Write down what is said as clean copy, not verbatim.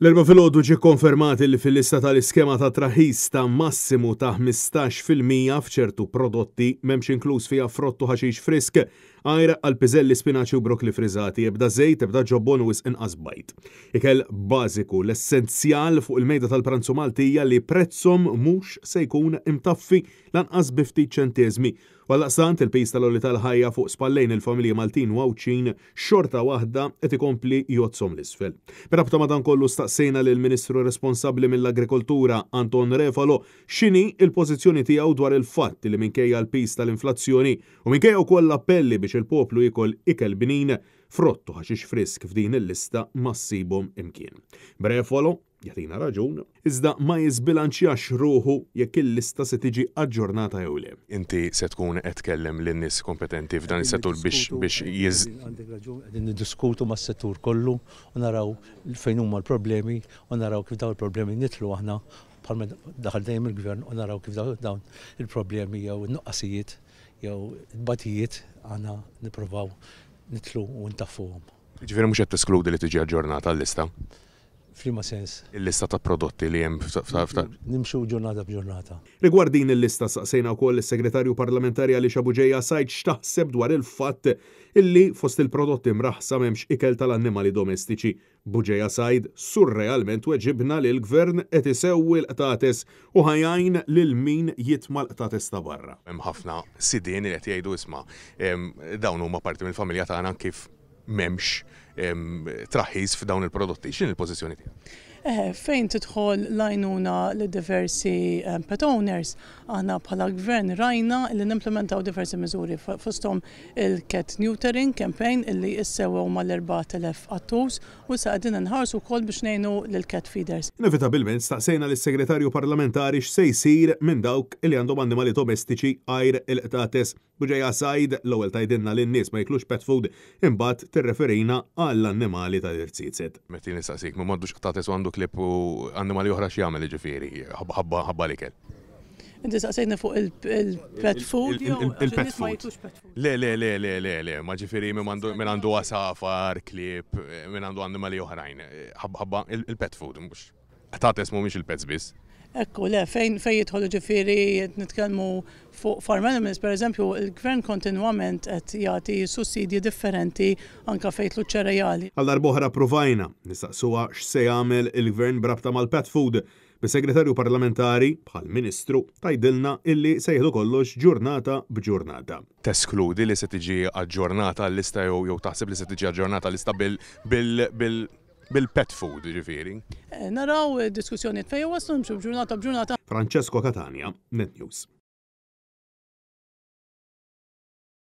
L-Erbgħa filgħodu ġie kkonfermat li fil-lista tal-iskema ta' traħħis ta' massimu ta' 15% f'ċertu prodotti m'hemmx inkluż fiha frott u ħaxix frisk, għajr għal piżelli, spinaċi u brokli friżati, ebda żejt, ebda ġobon u wisq inqas bajd. Ikel bażiku, l-essenzjal fuq il-mejda tal-pranzu Maltija li prezzhom mhux se jkun imtaffi lanqas bi ftit ċenteżmi. U għaldaqstant il-piż tal-għoli tal-ħajja fuq spallejn il-familji Maltin u Għawdxin xorta waħda qed ikompli jgħoddshom 'l isfel. B'rabta ma' dan kollu staqsejna lill-Ministru responsabbli mill-Agrikoltura Anton Refalo x'inhi l-pożizzjoni tiegħu dwar il-fatt li minkejja l-piż tal-inflazzjoni u minkejja wkoll l-appelli biex il-poplu jiekol ikel bnin, frott u ħaxix frisk f'din il-lista ma ssibhom imkien. B'Refalo, Jagħtina raġun, iżda ma jiżbilanċjax ruħu jekk il-lista se tiġi aġġornata jew le. Inti se tkun qed tkellem lin-nies kompetenti f'dan is-settur biex biex jiż. Għandek raġun, qegħdin niddiskutu mas-settur kollu u naraw fejn huma l-problemi u naraw kif dawn il-problemi nidħlu aħna bħalma daħal dejjem il-Gvern u naraw kif dawn il-problemi jew in-nuqqasijiet jew it-tbatijiet aħna nippruvaw nidħlu u ntaffuhom. Jiġifieri mhux qed teskludi li tiġi aġġornata l-lista? F'liema sens? Il-lista ta' prodotti li hemm f'ta'. Nimxu ġurnata b'ġurnata. Rigward din il-lista staqsejna wkoll lis-Segretarju Parlamentari Alicia Bugeja Said x'taħseb dwar il-fatt illi fost il-prodotti mraħħsa m'hemmx ikel tal-annimali domestiċi. Bugeja Said surrealment weġibna li l-Gvern qed isewwi l-qtates u ħa jgħin lil min jitma' l-qtates ta' barra. Hemm ħafna sidien li qed jgħidu isma' dawn huma parti mill-familja tagħna kif m'hemmx traħħis f'dawn il-prodotti. X'inhi l-pożizzjoni tiegħek? Eħe, fejn tidħol l-għajnuna lil diversi pet owners, aħna bħala gvern rajna li nimplementaw diversi miżuri fosthom il-cat neutering campaign illi issewwew mal-4,000 qattus u issa qegħdin inħarsu wkoll biex ngħinu lill-cat feeders. Inevitabilment staqsejna lis-Segretarju Parlamentari x'se jsir minn dawk li għandhom annimali domestiċi għajr il-qtates. Bugeja Said, l-ewwel tgħidilna li n-nies ma jiklux pet food, imbagħad tirreferina għall-annimali tal-irziezet. Meta jien nistaqsik, min m'għandux qtates u għandu klieb u annimali oħra x'jagħmel jiġifieri ħabba ħabba l-ikel? Inti staqsejtni fuq il-pet food jew għax in-nies ma jiklux pet food? Le, le, le, le, le, le, ma ġifieri min għandu min għandu għasafar, klieb, min għandu annimali oħrajn, ħabba il-pet food mhux. Qtates mhumiex il-pets biss. Ekku, le, fejn fejn jidħol jiġifieri qed nitkellmu fuq farm animals, pereżempju, il-Gvern kontinwament qed jagħti sussidji differenti anke fejn jidħlu ċ-ċereali. Għal darb'oħra ppruvajna nistaqsuha x'se jagħmel il-Gvern b'rabta mal-pet food, bis-Segretarju Parlamentari, bħall-Ministru, tgħidilna illi se jieħdu kollox ġurnata b'ġurnata. Teskludi li se tiġi aġġornata l-lista jew taħseb li se tiġi aġġornata l-lista bil bil bil Bil-pet food, jiġifieri. Naraw id-diskussjonijiet fejn waslu, nimxu ġurnata b'ġurnata. Francesco Catania, Net News.